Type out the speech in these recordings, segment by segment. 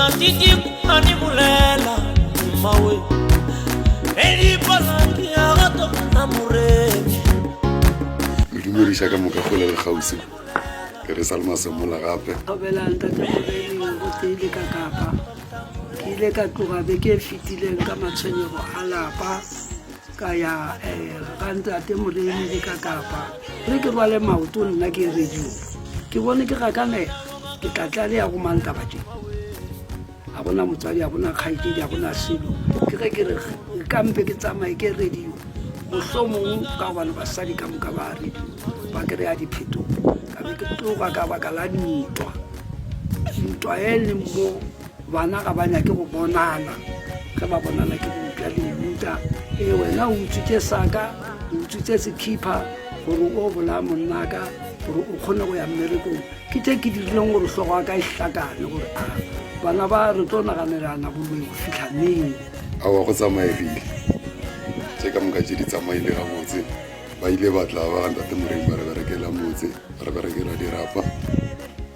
Titi ni bolela mmawe e dipala ke ya gato na moremi Le dumediša ka moka kgole le kgauswi. Ke re sa le masemola gape. Thobela ntate Moremi gotee le ka Kapa. Ke ile ka tloga beke e fetileng ka matshwenyego a lapa ka ya um ga ntate Moremi le ka Kapa. Re ke rwale maoto nna ke radio. Ke bone ke gakanega ke tla tlaleya go mang taba tše. Ga gona motswadi, ga gona kgaetšedi, ga gona selo. Ke ge ke re kampe ke tsamaye ke radio. Mohlomong ka gobane basadi ka moka ba radio ba kry-a diphetogo. Ka be ke tloga ka baka la ntwa. Ntwa e leng mo bana ga ba nyake go bonana. Ge ba bonana ke bompša le mmuta. Ee wena o utswitše saka, o utswitše sekhipha gore o bolaya monnaka gore o kgone go ya mmerekong. Ke tše ke dirileng gore hlogo ya ka e hlakane gore a bana ba re tlo naganelana boloi go fihla neng. Aowa go tsamaegile. Tše ka moka tše di tsamaile gabotse. Ba ile ba tla ba ga ntate Moremi ba re berekela motse, ba re berekela dirapa.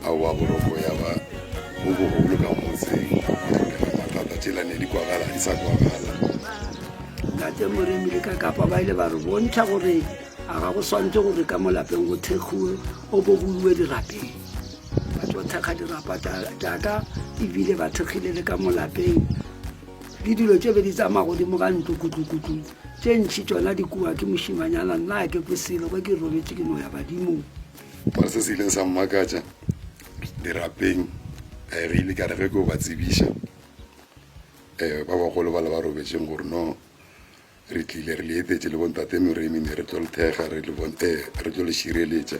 Aowa boroko ya ba bo bogolo ka motseng. Go hlokega mathata tšela ne di kwagala ga di sa kwagala. Ntate Moremi le Kakapa ba ile ba re bontšha gore A ga go swantše gore ka mo lapeng go thekgiwe o bo go iwe dirapeng? Ba tlo thekga dirapa tša ka ebile ba thekgile le ka mo lapeng. Le dilo tše be di tsamaya godimo ga ntlo kutlukutlu tše ntši tšona di kua ke mošimanyana nna a ke kwe selo ge ke robetše ke no ya badimong. Mara se se ileng sa mmakatša dirapeng eh, re ile ka re ge ke o ba tsebiša um ba bagolo ba le ba robetšeng gore no Re tlile re le etetše le bontate Moremi ne re tlo le thekga re le bon eh re tlo le šireletša.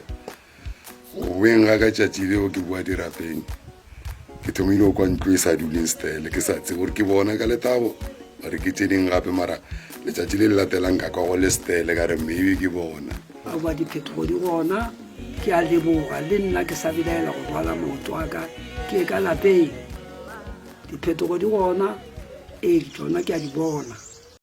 Go boeng ga ka tšatši leo ke boa dirapeng ke thomile go kwa ntlo e sa duleng stele ke sa tsebe gore ke bona ka lethabo gore ke tše ding gape mara letšatši le le latelang ka kwa go le stele ka re maybe ke bona. Aowa diphetogo di gona ke a leboga le nna ke sa belaela go rwala maoto a ka ke ye ka lapeng. Diphetogo di gona ee tšona ke a di bona.